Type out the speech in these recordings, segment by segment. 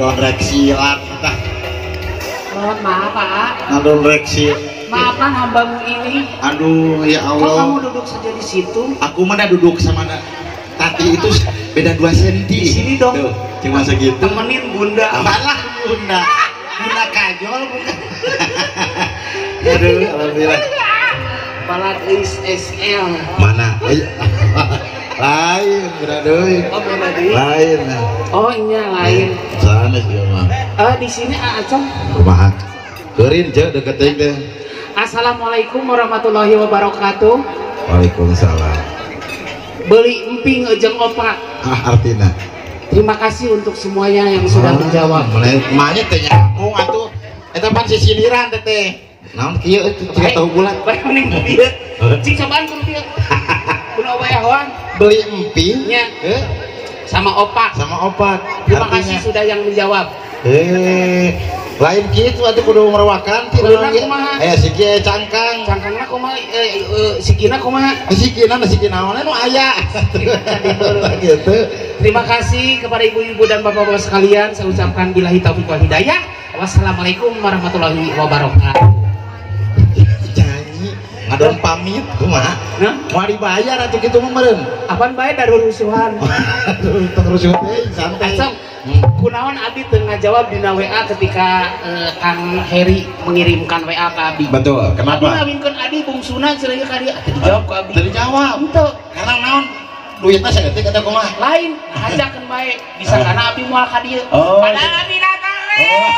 Ngadon rek silat tah. Mohon maaf, Pak. Ngadon rek silat. Maafkan hambamu ini. Aduh, ya Allah. Kok kamu duduk saja di situ? Aku mana duduk sama Tati itu beda 2 cm. Di sini dong. Tuh, cuma segitu. Temenin Bunda. Apalah Bunda. Bunda kajol bukan. Aduh, alhamdulillah. Balat is SL. Mana? Lain, beda deui. Oh, beda deui. Lain. Oh, iya lain. Sanes ieu mah. Di sini Acong. Kumaha? Keurin je deket teh. Assalamualaikum warahmatullahi wabarakatuh. Waalaikumsalam. Beli emping ejeng opak. Ah, artina. Terima kasih untuk semuanya yang sudah menjawab. Maknya teh nyambung atuh. Eta pan sisiliran teh teh. Naon kieu euy tahu bulat. Bae mending dieu. Cing cobaan kudu dieu. Kudu wayahoan. Beli emping nya. Sama opak. Sama opak. Terima kasih sudah yang menjawab. Lain kitu atuh kudu merewakan ti naon ge. Siki cangkang. Cangkangna kumaha sikina kumaha? Sikina siki naon nu aya. Gitu. Terima kasih kepada ibu-ibu dan bapak-bapak sekalian. Saya ucapkan billahi taufiq wal hidayah. Wassalamualaikum warahmatullahi wabarakatuh. Nyanyi ngadon pamit kumaha? Nah, moal dibayar atuh kitu mah meureun. Apaan bae darurusuhan. Tong rusuh teh santai. Kunaon abi teu ngajawab dina WA ketika Kang Heri mengirimkan WA ke abi. Betul. Kenapa? Abi ngawinkeun adi bungsuna cenah ka dieu teu dijawab ku abi. Teu dijawab. Henteu. Karena naon? Duitna saeutik atau kumaha? Lain, ngajakeun bae. Bisa karena abi moal ka dieu. Oh. Padahal abi datang. Oh.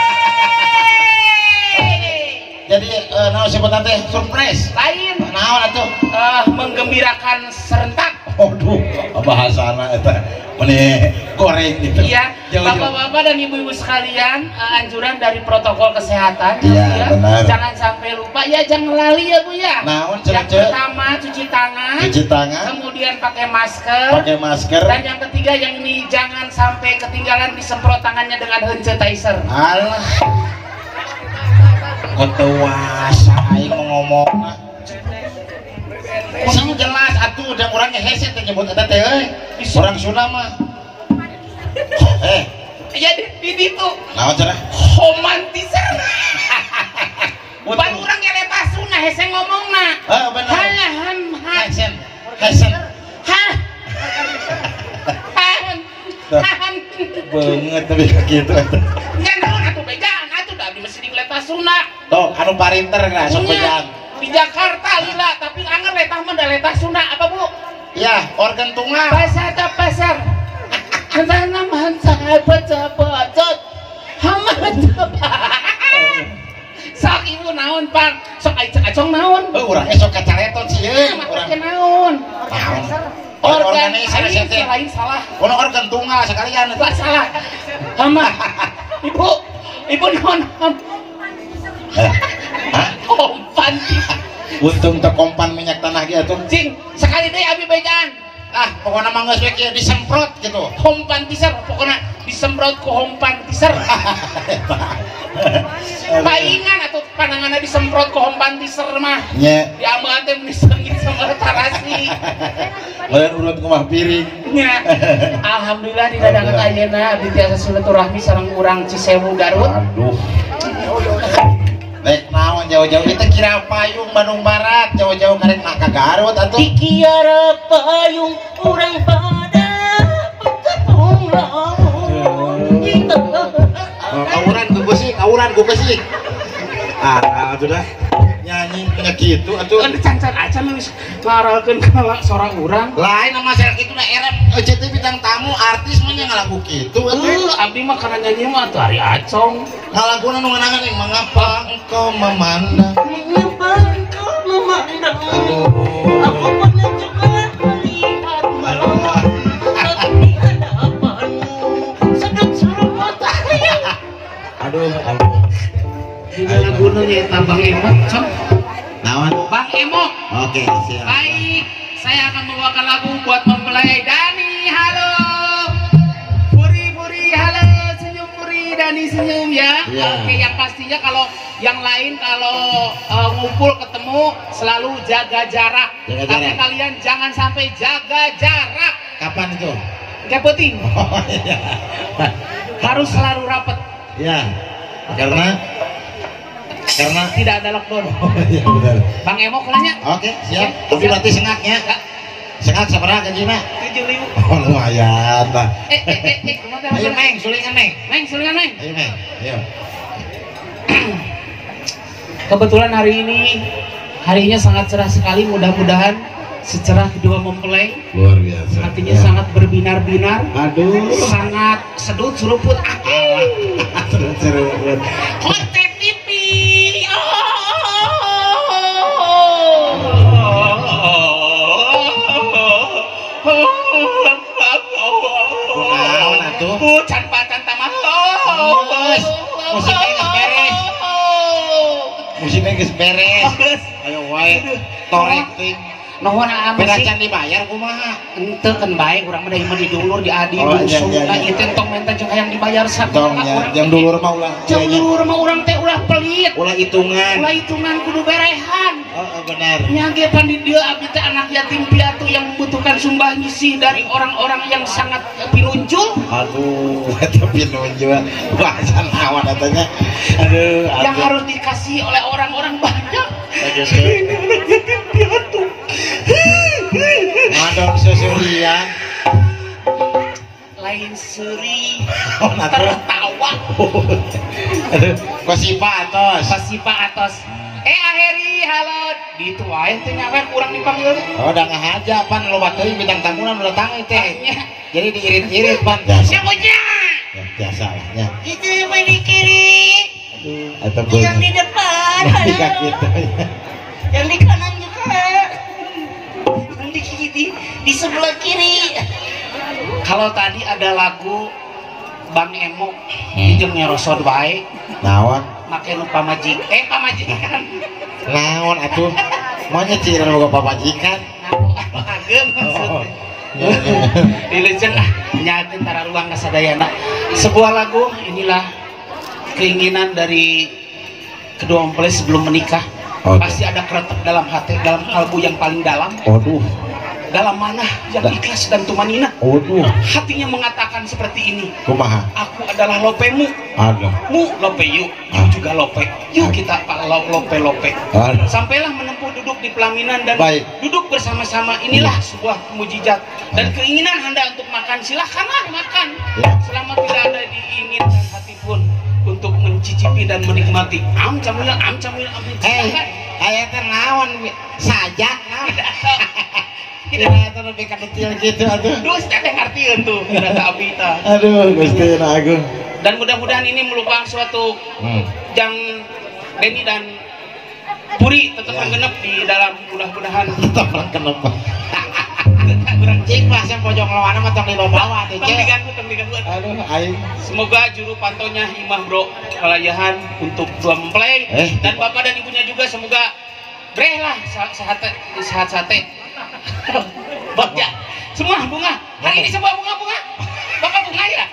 Jadi naon sebutan teh surprise. Lain. Naon atuh? Menggembirakan serentak. Aduh, bahasana eta. Meni goreng gitu. Iya, bapak-bapak dan ibu-ibu sekalian, anjuran dari protokol kesehatan ya, ya, benar. Jangan sampai lupa ya, jangan lali ya Bu ya. Naon, yang pertama cuci tangan, cuci tangan, kemudian pakai masker, pakai masker, dan yang ketiga yang ini jangan sampai ketinggalan disemprot tangannya dengan hand sanitizer. Alah, ketuasa aing ngomongna. Sing jelas atuh udah orangnya hese teh nyebut eta teh euy. Orang Sunda mah. Ya di ditu. Naon cenah? Romantiser. Ban urang ge letah Sunda hese ngomongna. Heeh bener. Halah hesen. Hesen. Hah. Hah. Beungeut tapi kitu eta. Nya naon atuh bejaan atuh da abdi mesti letah Sunda. Tuh anu parinter lah sok bejaan. Di Jakarta lila tapi anger letah mah da letah Sunda apa Bu? Ya, organ tunggal. Pasar ta pasar. Tanaman sahabat sahabat. Hamat sok ibu naon Pak? Sok acong naon? Heuh urang sok kacaretot sieun. Urang naon? Organ lain salah. Kono organ tunggal sekalian. Lah salah. Hama. Ibu, ibu naon? Hah? Kompan. Untung teu kompan minyak tanah ge atuh. Cing, sekali deui abi bejaan. Ah, pokokna mah geus we kieu disemprot gitu. Hompan tiser, pokokna disemprot ku hompan tiser. Paingan atuh pananganna disemprot ku hompan tiser mah. Nya. Diambean teh meni seungit sama tarasi. Meureun urut kumaha piring. Nya. Alhamdulillah dina danget ayeuna abdi tiasa silaturahmi sareng urang Cisewu Garut. Aduh. Rek naon jauh-jauh kita kira payung Bandung Barat jauh-jauh karek nak ka Garut atuh. Dikiara payung urang pada pekatung lamun. Auran ku besik, auran ku besik. Ah, sudah nyanyi punya gitu atuh. Kan cancan acan geus ngaralkeun ka sorang urang. Lain sama saya kitu na erep ECT bintang tamu artis mah nya ngalagu kitu atuh. Abdi mah kana nyanyi mah atuh ari acong. Ngalaguna nu nganangan yang mengapa engkau memandang? Mengapa engkau memandang? Aduh. Aku pernah coba melihat malam di hadapanmu sedang seruput air. Aduh, aduh. Dina laguna nya Bang Emok, cok. Naon? Bang Emok. Oke, siap. Baik, saya akan membawakan lagu buat mempelai Dani. Halo. Puri Puri, halo, senyum Puri, Dani senyum ya. Ya. Oke, yang pastinya kalau yang lain kalau ngumpul ketemu selalu jaga jarak. Jaga Tapi jarak. Kalian jangan sampai jaga jarak. Kapan itu? Kepoting. Oh iya. Harus selalu rapat. Ya. Karena tidak ada lockdown. Oh iya benar. Bang Emok nanya. Oke, siap. Tapi berarti sengaknya. Sengak sabaraha gajina? 7.000. Oh, lumayan lah. Ayo Meng, sulingan Meng. Meng, sulingan Meng. Ayo Meng. Ayo. Kebetulan hari ini harinya sangat cerah sekali, mudah-mudahan secerah kedua mempelai. Luar biasa. Hatinya ya. Sangat berbinar-binar. Aduh. Sangat sedut seruput. Sedut seruput. Konten TV. Kunaon atuh? Can pacan tamah. Musiknya geus beres. Musiknya geus beres. Ayo wae. Torek teuing. Nuhun aa musik. Can dibayar kumaha? Henteu keun bae urang mah da ieu mah di dulur di adi bungsu. Nah ieu teh tong menta jeung hayang dibayar sakola urang. Jeung dulur mah ulah. Jeung dulur mah urang teh ulah pelit. Ulah hitungan. Ulah hitungan kudu berehan. Oh, benar. Nya ge pan di dieu abdi teh anak yatim piatu yang membutuhkan sumbangsih dari orang-orang yang sangat pinunjul. Aduh, eta pinunjul. Bahasa naon eta nya. Aduh, yang harus dikasih oleh orang-orang banyak. Ini anak yatim piatu. Ngadon sesurian. Lain seri. Tertawa. Aduh, kosipa atos. Kosipa atos. Aheri, halo. Di itu wae teh nyawer kurang dipanggil teh. Oh, da ngahaja pan loba teuing bintang tamuna nu datang teh. Jadi diirit-irit pan. Siapa nya? Ya, biasa lah nya. Itu yang di kiri. Aduh, eta yang di depan. Gitu. Yang di kanan juga. Yang di kiri, di sebelah kiri. Kalau tadi ada lagu Bang Emok jeung nyerosot wae. Naon? Make nu pamajik. Pamajikan. Naon atuh? Moal nyeciran boga pamajikan. Naon ageung maksudnya. Dileuceun ah nyakeun tara ruang kasadayana. Sebuah lagu inilah keinginan dari kedua mempelai sebelum menikah. Okay. Pasti ada kretek dalam hati, dalam kalbu yang paling dalam. Aduh. Dalam mana yang ikhlas dan tumanina. Aduh. Hatinya mengatakan seperti ini. Kumaha? Aku adalah lopemu. Aduh. Mu lope yuk, yuk juga lope. Yuk kita lope-lope. Sampailah menempuh duduk di pelaminan dan baik. Duduk bersama-sama. Inilah sebuah mujizat dan keinginan Anda untuk makan, silahkanlah makan. Ya. Selama tidak ada diinginkan hati pun untuk mencicipi dan menikmati. Am camil, am camil, am. Hei, aya teh naon sajak naon. Tidak eta lebih kecil gitu atuh. Duh, teh ngartieun tuh rasa abdi tah. Aduh, Gusti Agung. Dan mudah-mudahan ini merupakan suatu yang Denny dan Puri tetap menggenep di dalam mudah-mudahan tetap menggenep. Cik mah saya pojok lawana mah tong dibawa teh. Tong diganggu, tong diganggu. Aduh, aing. Semoga juru pantonya Imah Bro kelayahan untuk dua mempelai dan bapak dan ibunya juga semoga breh lah sehat sehat sate. Bagja. Semua bunga. Hari ini semua bunga-bunga. Bapak bunga ya?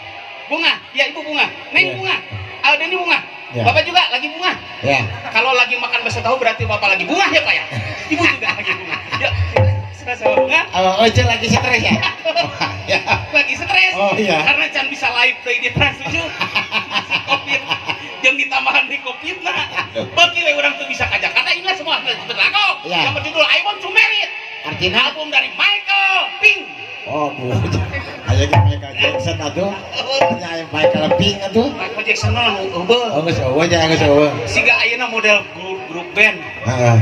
Bunga. Ya ibu bunga. Neng bunga. Alden ini bunga. Ya. Bapak juga lagi bunga. Ya. Kalau lagi makan bakso tahu berarti bapak lagi bunga ya Pak ya. Ibu juga lagi bunga. Yuk, sudah sama bunga. Oh, Oce lagi stres ya? Ya. Lagi stres. Oh iya. Karena can bisa live play di Trans 7. Covid. Yang ditambahan di Covid nah. Bagi we orang tuh bisa ka Jakarta inilah semua berlaku. Ya. Yang berjudul I Want to Marry. Artinya album dari Michael Pink. Oh, aya ge Michael Jackson atuh. Nya aya Michael Pink atuh. Michael Jackson mah nu eueuh. Oh, geus eueuh nya geus eueuh. Siga ayeuna model grup band. Heeh.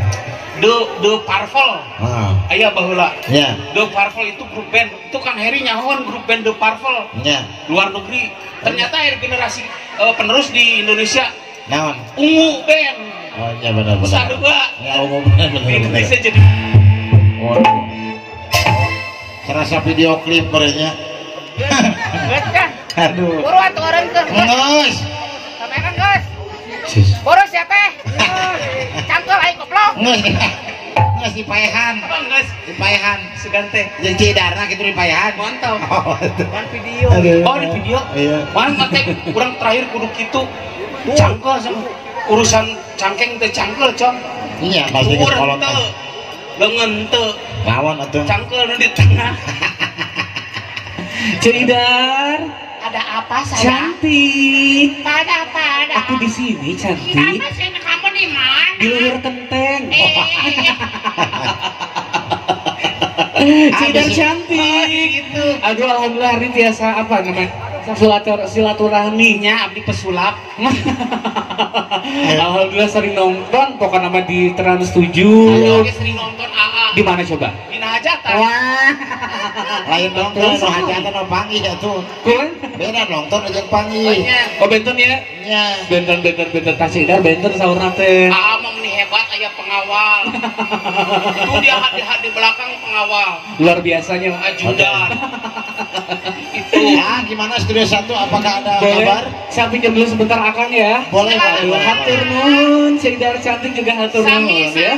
The Purple. Heeh. Aya baheula. Nya. The Purple itu grup band. Itu kan Harry nyahoan grup band The Purple. Nya. Luar negeri. Ternyata akhir generasi penerus di Indonesia. Naon? Ungu band. Oh, nya benar-benar. Sarua. Ya ungu band benar. Di Indonesia jadi waduh. Serasa video klip merenya. Aduh. Buru atuh orang ke. Geus. Sampean geus. Boros ya teh. Cangkel aing goblok. Geus. Geus dipaehan. Geus dipaehan sugan teh. Jeung Cidarna kitu dipaehan. Mantap. Kan video. Oh, di video. Iya. Mantap teh urang terakhir kudu kitu. Cangkel sama urusan cangkeng teh cangkel, Cong. Iya, pasti geus kolot. Lengan teu. Lawan atuh. Cangkel nu di tengah. Cidar. Ada apa sayang? Cantik. Pada. Aku di sini cantik. Apa sih kamu di mana? Di luar kenteng. Cidar cantik. Gitu. Aduh alhamdulillah hari ini biasa apa namanya? Silaturahminya abdi pesulap. Alhamdulillah sering nonton pokoknya nama di Trans 7. Oke, sering nonton AA. Di mana coba? Di hajatan. Wah. Lain nonton no hajatan no panggih atuh. Kumaha? Beda nonton jeung panggih. Oh benten ya? Nya. Benten tas Cidar benten saurna teh. AA mah meni hebat aya pengawal. Itu dia di belakang pengawal. Luar biasanya ajudan. Itu. Ya, gimana studio 1 apakah ada boleh kabar? Saya pinjam dulu sebentar akan ya. Boleh, boleh. Hatur nuhun, Cidar cantik juga hatur nuhun ya.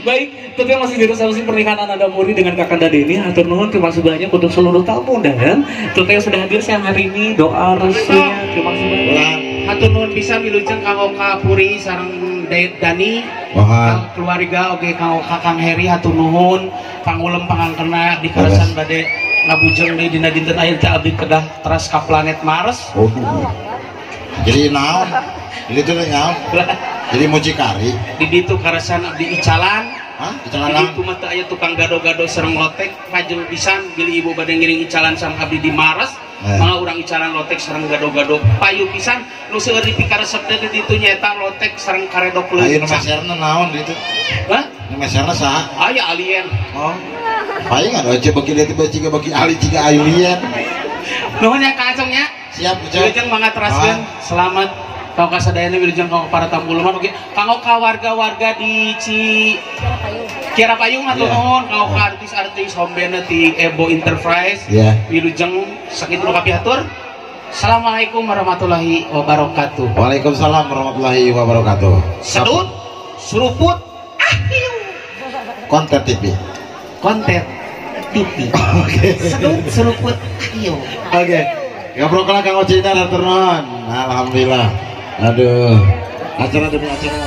Baik, tentunya masih di resepsi pernikahan Ananda Murni dengan Kakanda Denny. Hatur nuhun, terima kasih banyak untuk seluruh tamu undangan. Tentunya sudah hadir siang hari ini, doa restunya, terima kasih banyak. Hatur nuhun bisa wilujeng kanggo ka Puri sareng Dani, keluarga oge kanggo Kakang Heri hatur nuhun, pangulem pangangkena di karasan bade ngabujeng deui dina dinten akhir teh abdi kedah teras ka planet Mars. Oh. Jadi naon? Jadi itu naon? Jadi mucikari. Di ditu karasan abdi icalan. Hah? Icalan. Di ditu mah teu aya tukang gado-gado sareng lotek pajeng pisan bilih ibu bade ngiring icalan sareng abdi di Mars. Mangga urang icalan lotek sareng gado-gado payu pisan nu seueur dipikaresep teh di ditu nyaeta lotek sareng karedok leutik. Ayo nu meserna naon di ditu? Hah? Nu meserna saha? Aya alien. Oh. Paling ada aja bagi dia tiba tiba bagi ali jika alien. Nuhun ya Kak Acong ya. Siap, wilujeng mangga teraskeun. Selamat kanggo kasadayana wilujeng kanggo para tamu ulama oge kanggo ka warga-warga di Kiara Payung hatur nuhun kanggo ka artis-artis hombene ti Ebo Enterprise. Wilujeng sakitu nu kapihatur. Assalamualaikum warahmatullahi wabarakatuh. Waalaikumsalam warahmatullahi wabarakatuh. Sedut, seruput, ah hiu. Konten TV. Konten TV. Oke. Sedut seruput ayo. Oke. Ngobrol lah Kang Oci dan hatur nuhun. Alhamdulillah. Aduh. Acara demi acara.